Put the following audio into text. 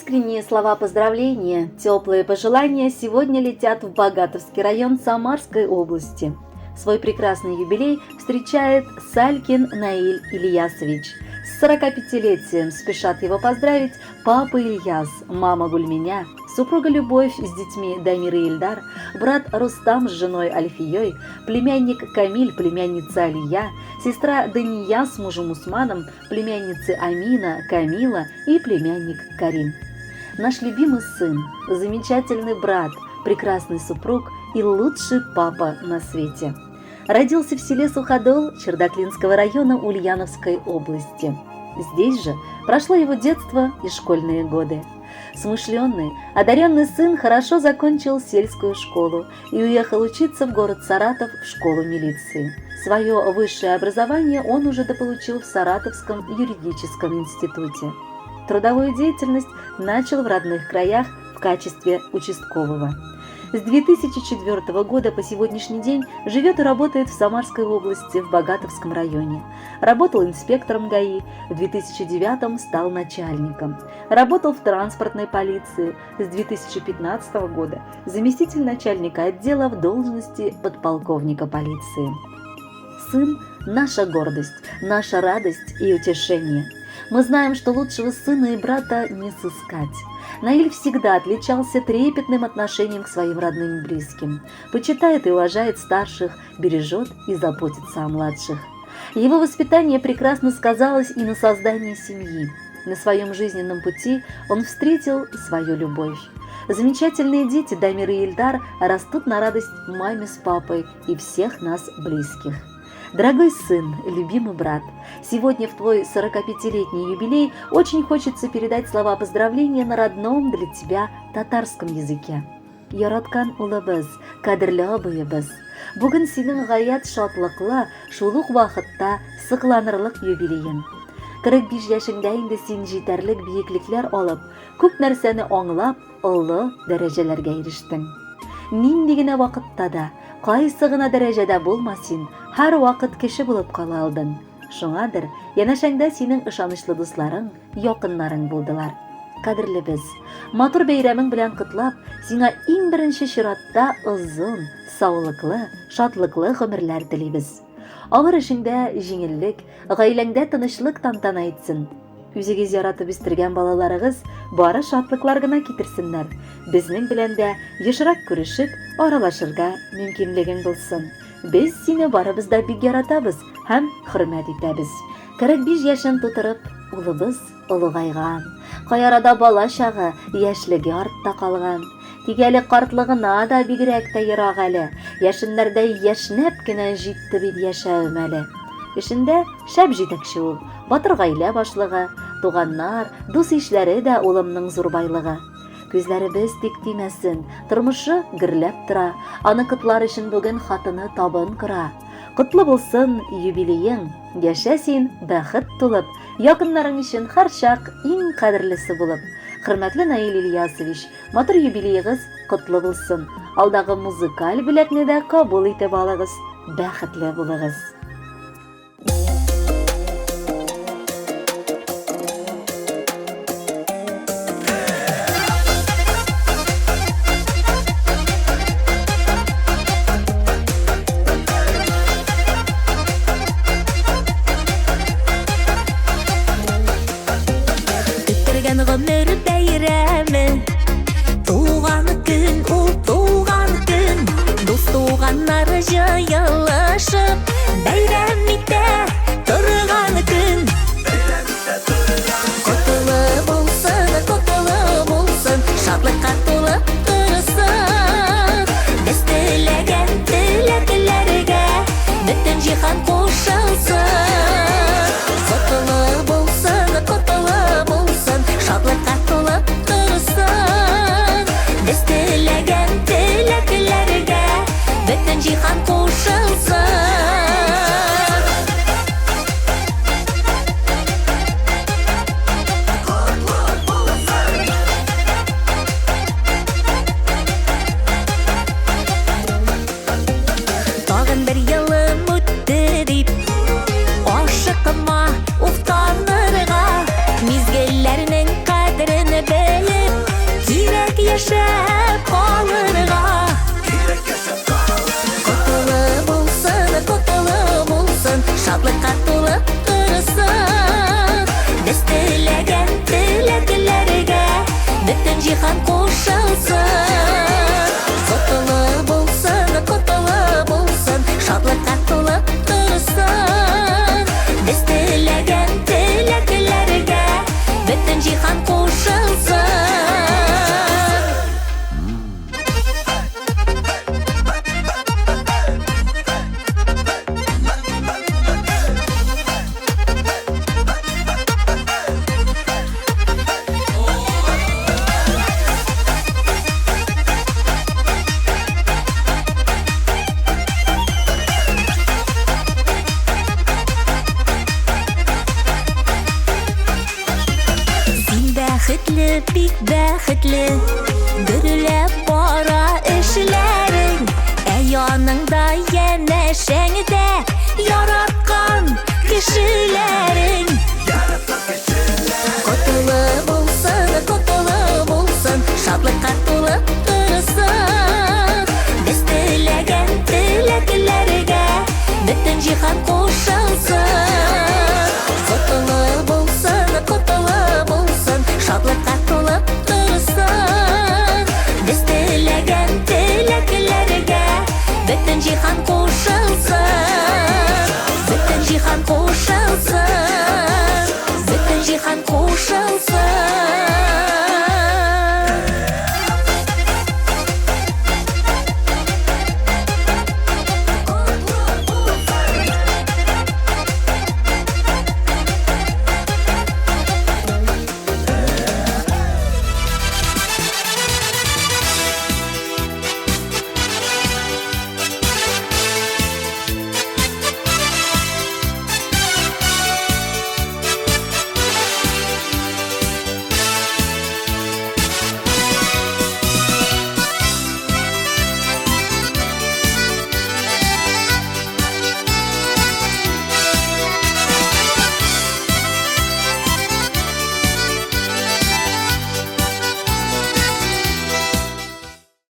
Искренние слова поздравления, теплые пожелания сегодня летят в Богатовский район Самарской области. Свой прекрасный юбилей встречает Салькин Наиль Ильясович. С 45-летием спешат его поздравить папа Ильяс, мама Гульминя, супруга Любовь с детьми Дамир и Ильдар, брат Рустам с женой Альфией, племянник Камиль, племянница Алия, сестра Дания с мужем Усманом, племянницы Амина, Камила и племянник Карим. Наш любимый сын, замечательный брат, прекрасный супруг и лучший папа на свете. Родился в селе Суходол Чердаклинского района Ульяновской области. Здесь же прошло его детство и школьные годы. Смышленный, одаренный сын хорошо закончил сельскую школу и уехал учиться в город Саратов в школу милиции. Свое высшее образование он уже дополучил в Саратовском юридическом институте. Трудовую деятельность начал в родных краях в качестве участкового. С 2004 года по сегодняшний день живет и работает в Самарской области, в Богатовском районе. Работал инспектором ГАИ, в 2009 стал начальником. Работал в транспортной полиции, с 2015 года заместитель начальника отдела в должности подполковника полиции. Сын – наша гордость, наша радость и утешение. Мы знаем, что лучшего сына и брата не сыскать. Наиль всегда отличался трепетным отношением к своим родным и близким, почитает и уважает старших, бережет и заботится о младших. Его воспитание прекрасно сказалось и на создании семьи. На своем жизненном пути он встретил свою любовь. Замечательные дети Дамир и Ильдар растут на радость маме с папой и всех нас близких. Дорогой сын, любимый брат, сегодня в твой 45-летний юбилей очень хочется передать слова поздравления на родном для тебя татарском языке. Яраткан улыбыз, кадерле абыебыз, бүген синең гаять шатлыклы, шул ук вакытта сыкланырлык юбилеең. 45 яшеңдә инде син җитәрлек биеклекләр алып, күп нәрсәне аңлап, олы дәрәҗәләргә ирештең. Нинди генә вакытта да, кайсы гына дәрәҗәдә булма син, һәрвакыт кеше булып кала алдың. Шуңадыр, янәшәңдә синең ышанычлы дусларың, якыннарың булдылар. Кадерлебез, матур бәйрәмең белән котлап, сиңа иң беренче чиратта озын, саулыклы, шатлыклы гомерләр телибез. Авыр эшеңдә җиңеллек, гаиләңдә тынычлык тантана итсен. Үзегез яратып үстергән балаларыгыз бары шатлыклар гына китерсеннәр. Безнең белән дә ешрак күрешеп, аралашырга мөмкинлегең булсын. Без сине барыбыз да бик яратабыз һәм хөрмәт итәбез. 45 яшен тутырып, улыбыз олыгайган. Кай арада бала чагы, яшьлеге артта калган. Тик әле картлыгына да бигрәк тә ерак әле. Яшеннәрдәй яшьнәп кенә җитте бит яшәвем әле. Эшендә шәп җитәкче ул, батыр гаилә башлыгы, туганнар, дус-ишләре дә улымның зур байлыгы. Күзләребез тик тимәсен, тормышы гөрләп тора, аны котлар өчен бүген хатыны табын кора. Котлы булсын юбилеең, яшә син бәхет тулып, якыннарың өчен һәрчак иң кадерлесе булып. Хөрмәтле Наил Ильясович, матур юбилеегыз котлы булсын. Алдагы музыкаль бүләкне дә кабул итеп алыгыз. Бәхетле булыгыз. Көттергән гомер бәйрәме Туган көн ул туган көн Дус туганнар җыелышып Бәйрәм итә торган көн Котлы булсын, котлы булсын Шатлыкка тулып торсын Без теләгән теләкләргә Бөтен җиһан кушылсын Котлы булсын, котлы булсын Шатлыкка тулып торсын Без теләгән теләкләргә Бөтен җиһан кушылсын. Бәхетле, бик бәхетле. Гөрләп бара эшләрең. Ә яныңда янәшәңдә яраткан кешеләрең. Котлы булсын, котлы булсын, шатлыкка тулып торсын. Без теләгән теләкләргә бөтен җиһан кушылсын. Котлы булсын, котлы булсын, шатлыкка тулып торсын. Без теләгән теләкләргә бөтен җиһан кушылсын. Бөтен җиһан кушылсын. Бөтен җиһан.